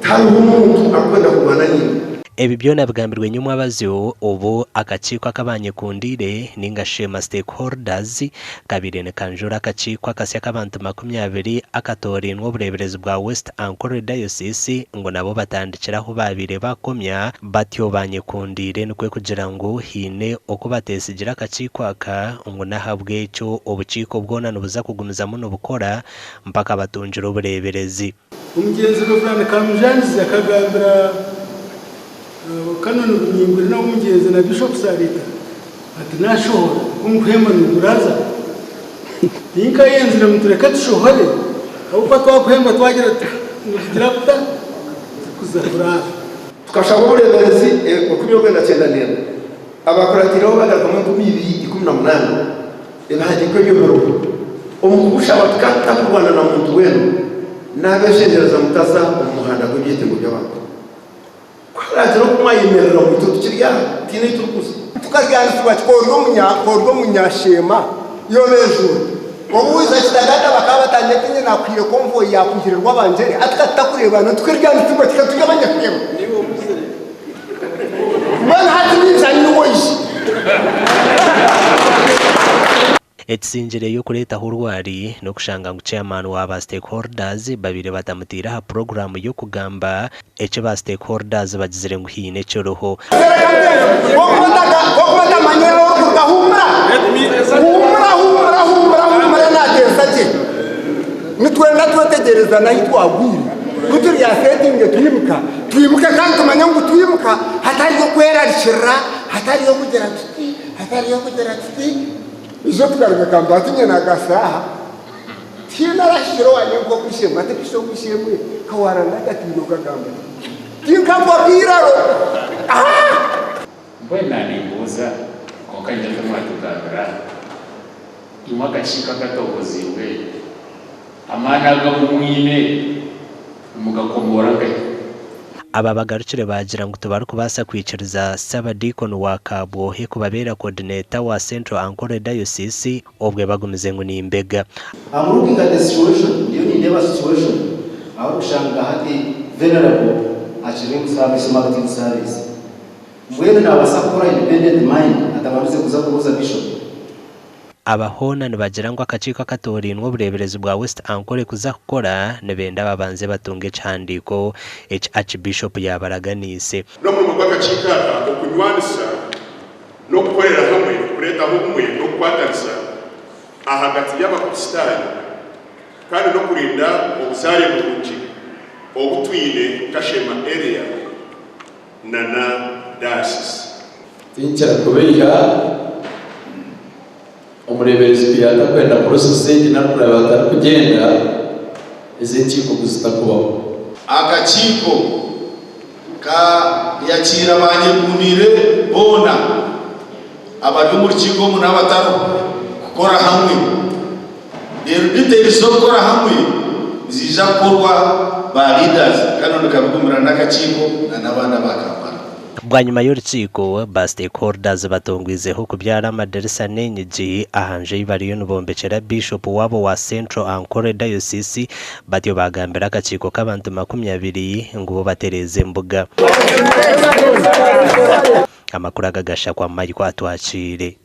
Tihariho omuntu arikwenda kurwana naimwe. Ebi byona bigambirwe nyomwabazyo obu akakiiko akabanyekundiire ninga shi ma stakeholders kabaire nikanjura akakiiko akasya k'abantu 20 akatoorainwe obureeberezi bwa West Ankole Diocese ngu nabo batandikire ahu baabaire bakomya batyo banyekundiire nikwo kugira ngu haine oku bateesigire akakiiko aka ngu n'ahabw'ekyo obukiiko bwona nibuza kugumizamu nibukora mpaka batungire obureeberezi. Omugyenzi Rev. Kamujangizi akagambira Canon Bunyingwire na Omugyenzi na Bishop Salita ati nashohora omukuhemba niguraza tinkayenzire mutureke tushohore ahabw'okuba twakuhemba twagira nitugira kuta kuza kurara. Tukashaba obureeberezi 1991, abakuratiireho bagarukamu 2018. Ebihandiiko ebyo biriho. Omu kubushaba tukaba tutakurwana na muntu weena, naabeshengyereza mutaza omu muhanda gw'ebyetengo by'abantu. Ku haraagira oku mwayemerera ngu itwe tukiri aha, tihaine ei turikuza. Tukaryanisibwa ki k'ori omunyasheema yobejuura obuuza kitaganda bakaba batanyeta inye nakuhaire convoy yakwihire Rwabangyere hati katutakurebana tukaryanisibwa ki katuri abanyasheema mbwenu hati ninza niwe oije. Ekisingireyo kureetaho orwari n'okushanga ngu chairman wa ba stakeholders babaire batamutaire aha puroguraamu y'okugamba eki ba stakeholders bagizire ngu haine ekiriho. Nitwenda twetegyereza n'ahi twagwire, ku turyasetinge twimuka, twimuke kandi tumanye ngu twimuka hatariho kwerarikirira, hatariho kugira tuti, hatariho kugira tuti. Ijo tukaruga Kampala tinyine nagasira aha, tihaine arahikire owanye nk'ow'eishe-emwe ati Bishop ow'eishe-emwe ka warandagatiine okagamba ki? Tinkagwa bwiraro. Ahaa! Mbwenu naanimbuuza, kwonka nyine ku mwatugambira, imwe akakiiko akatogoziibwe, amaani aga agu mwine nimugakomoora nkahi? Aba bagarukire baagira ngu tibarikubaasa kwikiriza Ssabadiikoni wa Kabwohe kubabeera Coordinator wa Central Ankole Diocese obwe bagumize ngu ni mbega. I'm looking at the situation, ndiyo nindeeba situation ahu orikushanga hati Venerable akiri omu service, omu active service. Mbwenu naabaasa kukora independent mind atabandize kuza kubuuza Bishop? Aba hoona nibagira ngu akakiiko akatoorainwe obureeberezi bwa West Ankole kuza kukora nibenda babanze batunge ekihandiiko eki Archbishop yaabaraganiise. N'omurimo gw'akakiiko aka okunywanisa n'okukorera hamwe kureetaho obumwe n'okukwatanisa ahagati y'Abakristaayo kandi n'okurinda obuzaare burungi obu twine nka Sheema Area na na Diocese. Tinkira kubeiha, omureeberezi ku yaatakwenda process egi nari kuraba atarikugyenda, ezi enkiiko ku zitakubaho. Akakiiko ka yakiira abanyekundiire boona abari omu rukiiko omu n'abatariho kukora hamwe. Reero details z'okukora hamwe niziija kukorwa ba leaders kanu nikabigumira n'akakiiko na n'abandi aba Kampala. Bwanyima y'orukiiko, ba stakeholders batongwizeho kubyara amadirisa n'enyigi aha nju ei bariyo nibombekyera Bishop waabo wa Central Ankole Diocese batyo baagambira akakiiko k'abantu 20 ngu bo batereeze embuga. Amakuru aga gashakwa Michael Atwakiire.